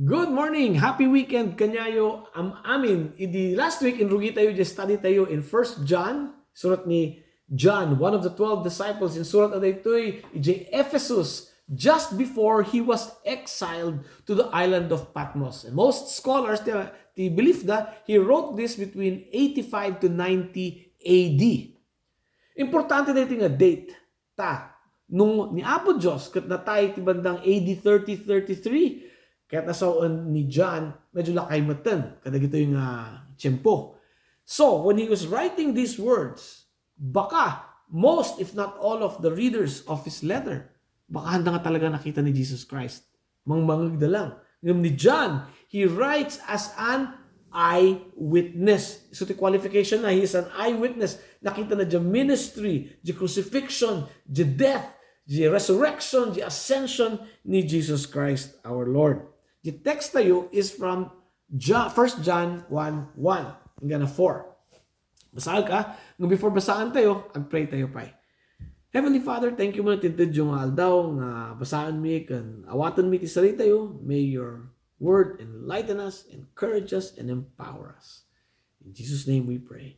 Good morning! Happy weekend kanyayo amin. Idi last week inrugi tayo just study tayo in First John, surat ni John, one of the 12 disciples in surat na ito'y ije Ephesus just before he was exiled to the island of Patmos. And most scholars they believe that he wrote this between 85 to 90 AD. Importante na ito nga date ta nung ni Apo Diyos kat natay ti bandang AD 30-33. Kaya nasaon ni John, medyo lakay matan. Kada gito yung tiyempo. So, when he was writing these words, baka most, if not all of the readers of his letter, baka handa nga talaga nakita ni Jesus Christ. Mangmangagda lang. Ngayon ni John, he writes as an eyewitness. So, the qualification na, he is an eyewitness. Nakita na the ministry, the crucifixion, the death, the resurrection, the ascension ni Jesus Christ our Lord. The text tayo is from 1 John 1:1 hanggang 4. Basahan ka. Before basahan tayo, ag-pray tayo pa. Heavenly Father, thank you mo na tintid yung aldaw nga basahan mi kan awatan mi ti sari tayo. May your word enlighten us, encourage us, and empower us. In Jesus' name we pray.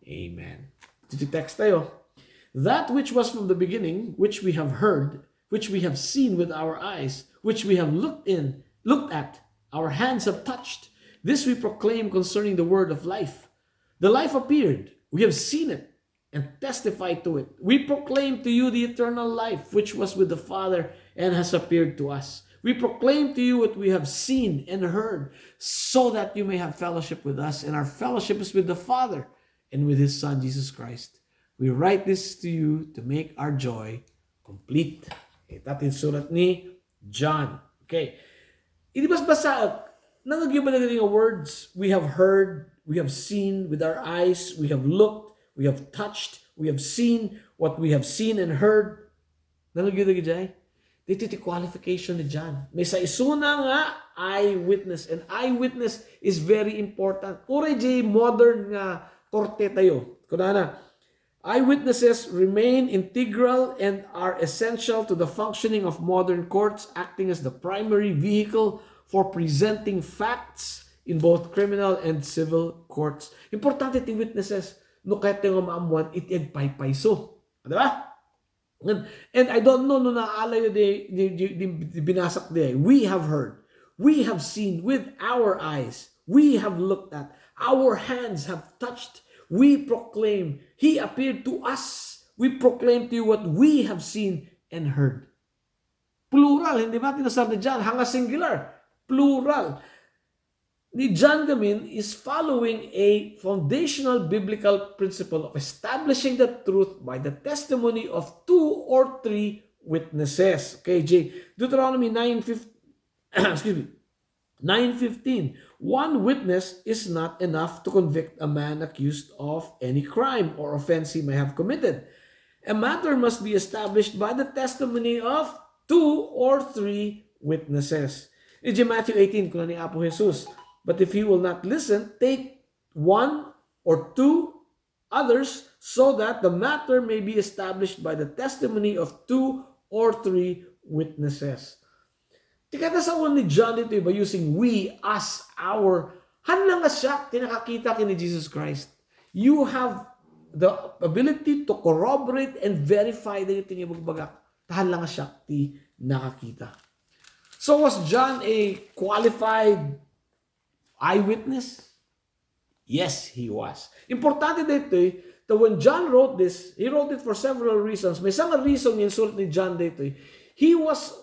Amen. Ito text tayo. That which was from the beginning, which we have heard, which we have seen with our eyes, which we have looked at, our hands have touched. This we proclaim concerning the word of life. The life appeared. We have seen it and testified to it. We proclaim to you the eternal life, which was with the Father and has appeared to us. We proclaim to you what we have seen and heard, so that you may have fellowship with us, and our fellowship is with the Father and with His Son, Jesus Christ. We write this to you to make our joy complete. Ito surat ni John. Okay. Idibas basa, nangagiba na nga words, we have heard, we have seen with our eyes, we have looked, we have touched, we have seen what we have seen and heard. Nangagiba na gajay? Dito ti qualification ni John. May sa isuna nga eyewitness. And eyewitness is very important. Kuray jay modern nga korte tayo. Kunana, eyewitnesses remain integral and are essential to the functioning of modern courts, acting as the primary vehicle for presenting facts in both criminal and civil courts. Importante ti witnesses, no kahit nga maamuan, itiag paypayso. Diba? And I don't know, no naaalay di binasak di. We have heard, we have seen with our eyes, we have looked at, our hands have touched. We proclaim, He appeared to us. We proclaim to you what we have seen and heard. Plural, hindi ba tinasar ni John? Hanga singular. Plural. Ni John Gamin is following a foundational biblical principle of establishing the truth by the testimony of 2 or 3 witnesses. Okay, J. Deuteronomy 9:15. Excuse me. 9:15. One witness is not enough to convict a man accused of any crime or offense he may have committed. A matter must be established by the testimony of 2 or 3 witnesses. In Matthew 18, kung ni Apo Jesus, but if he will not listen, take 1 or 2 others so that the matter may be established by the testimony of 2 or 3 witnesses. Tikata sa ni John dito by using we, us, our. Hanlang nga siya, tinakakita kini Jesus Christ. You have the ability to corroborate and verify na ito yung bagbagak. Hanlang nga siya, ti nakakita. So was John a qualified eyewitness? Yes, he was. Importante dito that when John wrote this, he wrote it for several reasons. May isang reason yung sulat ni John dito. He was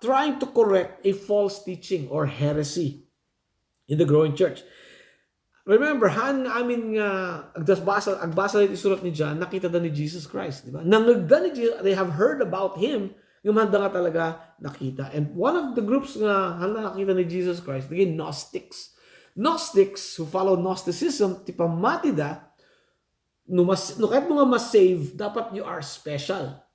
trying to correct a false teaching or heresy in the growing church. Remember, agbasa ito surat ni John, nakita na ni Jesus Christ, di ba? Nangagda ni Jesus, they have heard about Him, yung handa nga talaga nakita. And one of the groups nga handa nakita ni Jesus Christ, again, Gnostics. Gnostics who follow Gnosticism, tipamatida, no kahit mga mas-save, dapat you are special.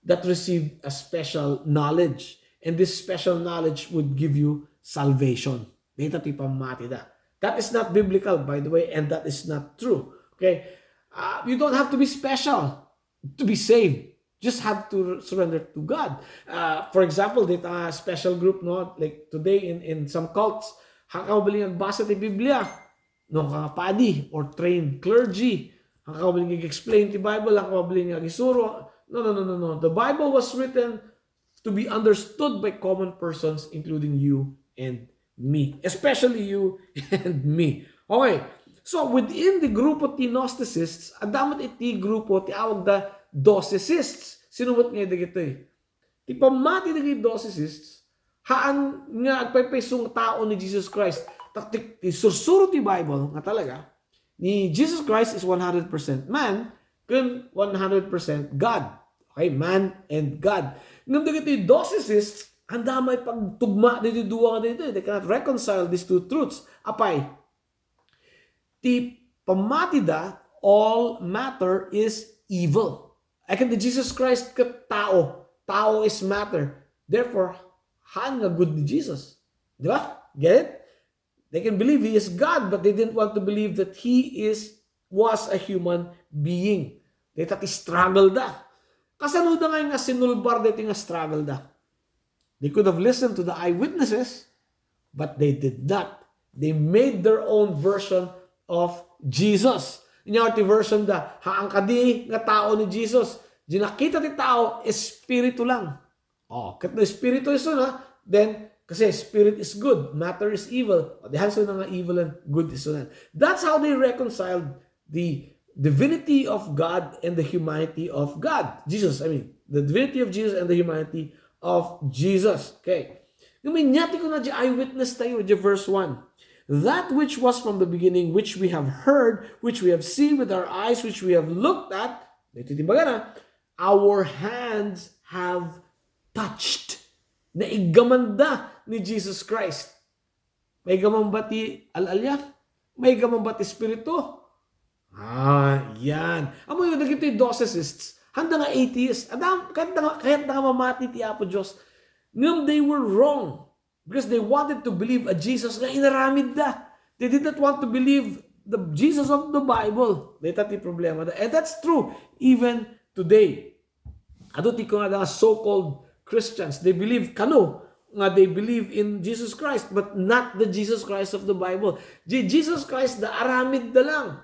That received a special knowledge. And this special knowledge would give you salvation. Dito tipamatida. That is not biblical, by the way, and that is not true. Okay? You don't have to be special to be saved. Just have to surrender to God. For example, dito special group, no, like today in some cults, hakabaling nagbasa ti Biblia, no, padi or trained clergy, hakabaling explain ti Bible, hakabaling nagisuro. No. The Bible was written to be understood by common persons, including you and me, especially you and me. Okay. So, within the grupo ti Gnosticists, adamat iti grupo ti awag da Docetists. Sinuwat nga dito eh. Ti pamati da Docetists, haan nga agpaypaysong tao ni Jesus Christ. Taktik ti sursuro ti Bible, nga talaga, ni Jesus Christ is 100% man, kun 100% God. Okay, man and God. Ngam dito ti Docetists, handa may pagtugma dito duwa nga dito. They cannot reconcile these two truths. Apay, ti pamatida, all matter is evil. Akin the Jesus Christ ka tao. Tao is matter. Therefore, haan nga good ni Jesus. Di ba? Get it? They can believe He is God, but they didn't want to believe that He was a human being. They thought He struggled da. Kasano da nga sinulbar dito nga struggle da. They could have listened to the eyewitnesses, but they did not. They made their own version of Jesus. Inyarti version da, haang kadi nga tao ni Jesus. Ginakita ti tao, espiritu lang. Kat na espiritu is na, then, kasi spirit is good, matter is evil. The hands na nga evil and good is na. That's how they reconciled the divinity of God and the humanity of God. Jesus, the divinity of Jesus and the humanity of Jesus. Okay. Numinyati ko na di eyewitness tayo, di verse 1. That which was from the beginning, which we have heard, which we have seen with our eyes, which we have looked at, our hands have touched. Naigamanda ni Jesus Christ. May gamang ba ti alalya? May gamang ba ti espiritu? Yan. Amo yung nagito yung Docetists, handa nga atheists, kahit nga mamati ti Apo Diyos, ngam they were wrong. Because they wanted to believe a Jesus nga inaramid da. They did not want to believe the Jesus of the Bible. They thought the problema da. And that's true even today. Aduti ko nga so-called Christians, they believe they believe in Jesus Christ, but not the Jesus Christ of the Bible. Jesus Christ, the aramid da lang.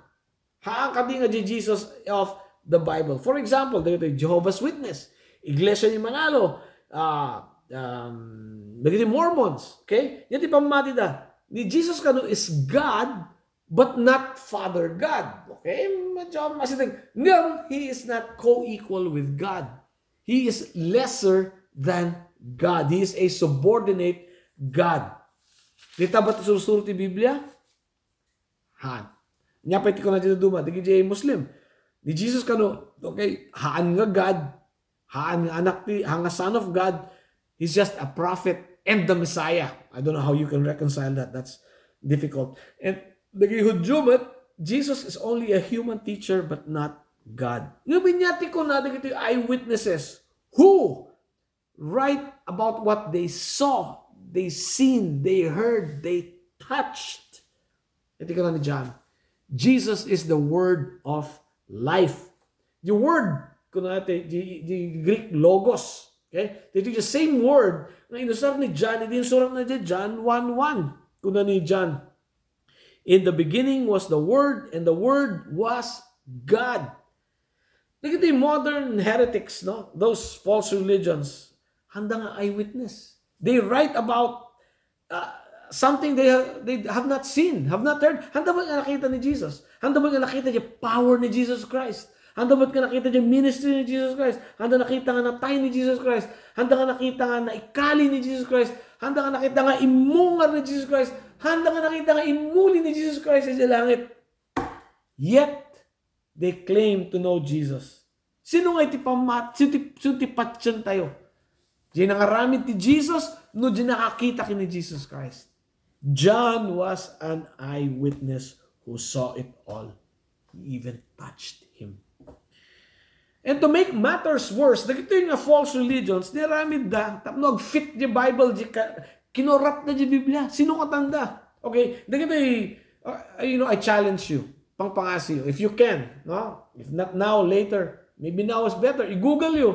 Haan kadi nga Jesus of the Bible. For example, Jehovah's Witness, Iglesia ni Manalo, the Mormons, okay? Yan ti pamati da. Ni Jesus kano is God, but not Father God. Okay? Medyo masitag. No, He is not co-equal with God. He is lesser than God. He is a subordinate God. Dita ba ito susuro ti Biblia? Haan. Nyapay ti ko na dito duma. Di kaya Muslim. Ni Jesus kano, okay, haan nga God, haan nga anak ti, haan nga son of God, He's just a prophet and the Messiah. I don't know how you can reconcile that. That's difficult. And Jesus is only a human teacher but not God. Ngabinyati ko na dito eyewitnesses who write about what they saw, they seen, they heard, they touched. Ito ko na ni John. Jesus is the word of life. The word, the Greek logos. Okay? Ito yung same word na inusap ni John, surat na John 1:1. Kuna ni John, in the beginning was the Word, and the Word was God. Look at the modern heretics, no? Those false religions. Handa nga eyewitness. They write about something they have not seen, have not heard. Handa ba nga nakita ni Jesus? Handa ba nga nakita niya power ni Jesus Christ? Handa ba't ka nakita niya ministry ni Jesus Christ? Handa nakita nga natay ni Jesus Christ? Handa nga nakita nga na ikali ni Jesus Christ? Handa nga nakita nga imungar ni Jesus Christ? Handa nga nakita nga imuli ni Jesus Christ sa langit? Yet, they claim to know Jesus. Sino nga itipatsyan tayo? Di nangaramid ti Jesus, no di nakakita kini Jesus Christ. John was an eyewitness who saw it all. He even touched Him. And to make matters worse, dagito yung false religions, di ramid da, tapno fit the Bible, kinorap na di Biblia. Sino katanda? Okay, dagito I challenge you, pangpangasi you, if you can, no? If not now, later, Maybe now is better. I-Google you.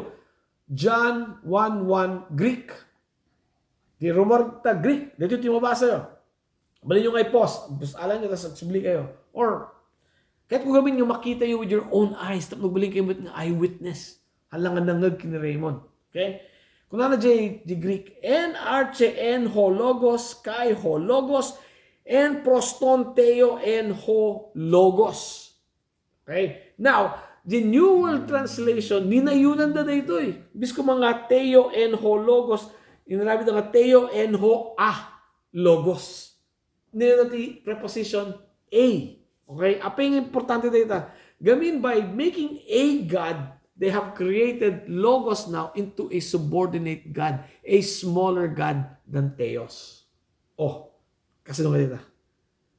John 1:1 Greek. Di Romarta Greek. Dito yung mabasa yun. Balin yung i-post. Alam nyo, tapos nagsubli kayo. Or, kahit kung gawin nyo, makita nyo with your own eyes. Tapos magbalin kayo with ng eyewitness. Halangan nangag kini Raymond. Okay? Kung na J Greek. En arche en ho logos, kai ho logos, en proston teo en ho logos. Okay? Now, the New World Translation, ninayunan na dito eh. Bis ko mga teo en ho logos, inarabi na nga teo en ho logos. Nila natin preposition a. Okay? Apa yung importante dito? Gamin by making a God, they have created logos now into a subordinate God, a smaller God than Theos. Oh, kasi nung dito.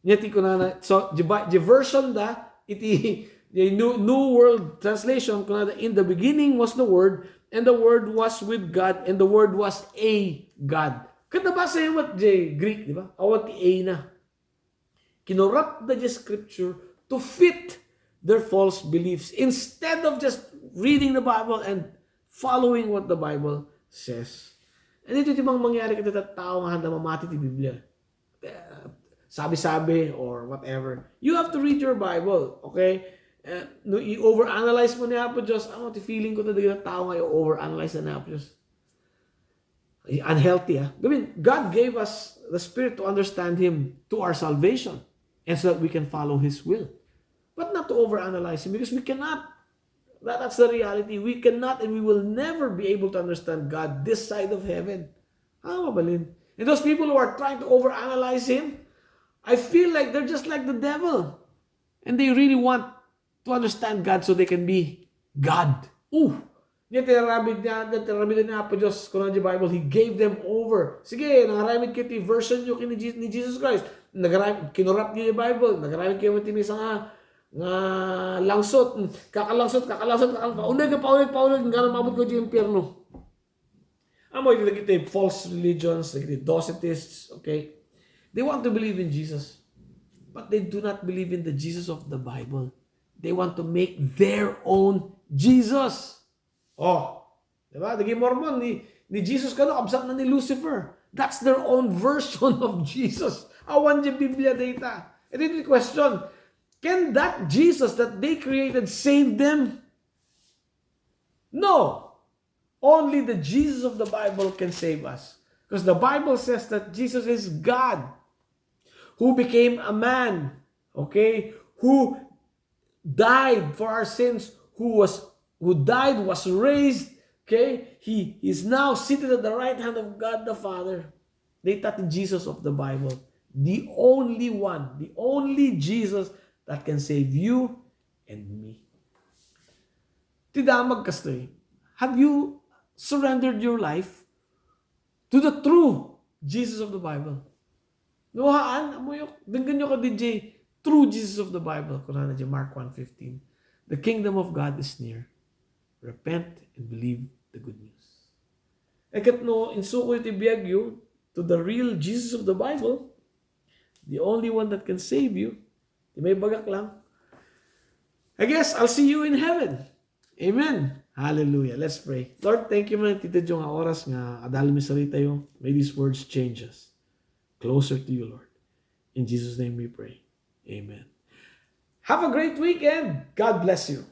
Nyati ko na, so, the version da, iti, the New World Translation, in the beginning was the Word, and the Word was with God, and the Word was a God. Kada ba sa yung Greek, di ba? Awat a na. Kinorrupt the scripture to fit their false beliefs instead of just reading the Bible and following what the Bible says. And ito yung mangyari ka tao nga handa mamati ti Biblia. Sabi-sabi or whatever. You have to read your Bible, okay? No, i-overanalyze mo niya po Diyos. Ano, feeling ko talaga tao nga i-overanalyze na po Diyos. Unhealthy, ha? Gawin, God gave us the Spirit to understand Him to our salvation and so that we can follow His will. But not to overanalyze Him because we cannot. That's the reality. We cannot and we will never be able to understand God this side of heaven. Mabalin. And those people who are trying to overanalyze Him, I feel like they're just like the devil. And they really want to understand God so they can be God. Niya tinaramid niya po Diyos kung di Bible, He gave them over. Sige, nangaramid kayo ti version nyo ni Jesus Christ. Kinurap niyo yung Bible. Nagaramid kayo ti misa nga langsot. Kakalangsot. Paunay, nga mabot ko di impyerno. Amo, ito nagkita false religions, nagkita docetists, okay? They want to believe in Jesus. But they do not believe in the Jesus of the Bible. They want to make their own Jesus. Diba? Naging Mormon, ni Jesus kano, absent na ni Lucifer. That's their own version of Jesus. Awan di Biblia data. Ito yung question, can that Jesus that they created save them? No. Only the Jesus of the Bible can save us. Because the Bible says that Jesus is God who became a man, okay? Who died for our sins, who died, was raised, okay? He is now seated at the right hand of God the Father. They taught the Jesus of the Bible. The only one, the only Jesus that can save you and me. Tidamag kastoy. Have you surrendered your life to the true Jesus of the Bible? Nuhaan, amuyok, denggan nyo ka DJ, true Jesus of the Bible. Kurana dyan, Mark 1:15. The kingdom of God is near. Repent and believe the good news. Ekat no, insuko iti biyagyo to the real Jesus of the Bible, the only one that can save you. Di may bagak lang. I guess I'll see you in heaven. Amen. Hallelujah. Let's pray. Lord, thank you man tita nga oras nga adalo mi sarita yo. May these words change us closer to you, Lord. In Jesus' name we pray. Amen. Have a great weekend. God bless you.